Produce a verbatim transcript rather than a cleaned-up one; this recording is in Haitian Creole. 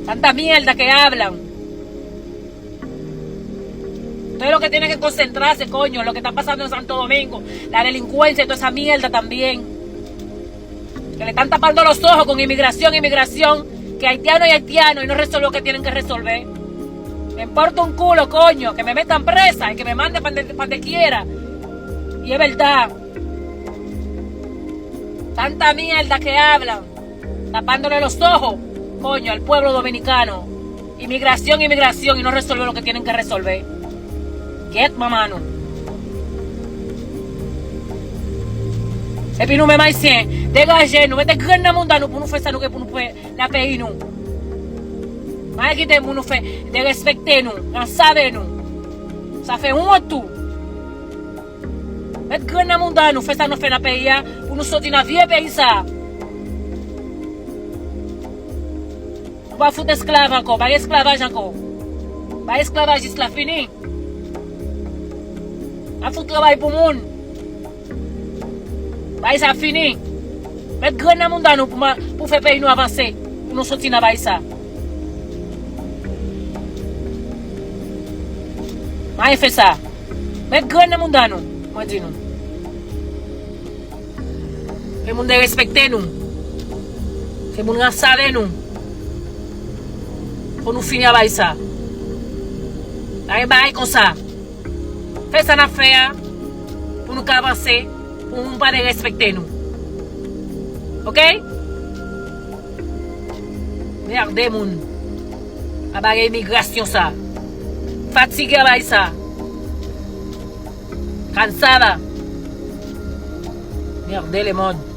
Tanta mierda que hablan. Todo lo que tienen que concentrarse, coño, lo que está pasando en Santo Domingo, la delincuencia y toda esa mierda también. Que le están tapando los ojos con inmigración, inmigración, que haitiano y haitiano y no resuelven lo que tienen que resolver. Me importa un culo, coño, que me metan presa y que me manden para donde quiera. Y es verdad. Tanta mierda que hablan, tapándole los ojos, coño, al pueblo dominicano. Inmigración, inmigración, y no resuelve lo que tienen que resolver. Gyèt manman nou. Epi nou menm ayisyen, degaje nou, mete grenn nan mouda nou pou nou fè sa nou gen pou nou fè nan peyi nou. Pa kite moun nou fè derespekte nou, nan save nou. Sa fè wont tou. Met grenn nan mouda nou, fè sa nou fè nan peyi a, pou nou soti nan vye peyi sa. Nou pa fout esklav ankò, pa gen esklavaj ankò. Bay esklavajis la fini. Pa fout travay pou moun. Bay sa fini. Met grenn nan mouda nou pou, ma- pou fè peyi nou avanse, pou nou soti nan bay sa. Mwen fè sa. Met grenn nan mouda nou, mwen di nou. Fè moun derespekte nou. Fè moun ransale nou. Fò nou fini a bay sa. Pa gen bagay konsa. Fè sa n ap fè a pou nou ka avanse, pou moun pa derespekte nou. Oke? Merde moun. A bagay imigrasyon sa. Fatige a bay sa. Cansada. Merde le monde.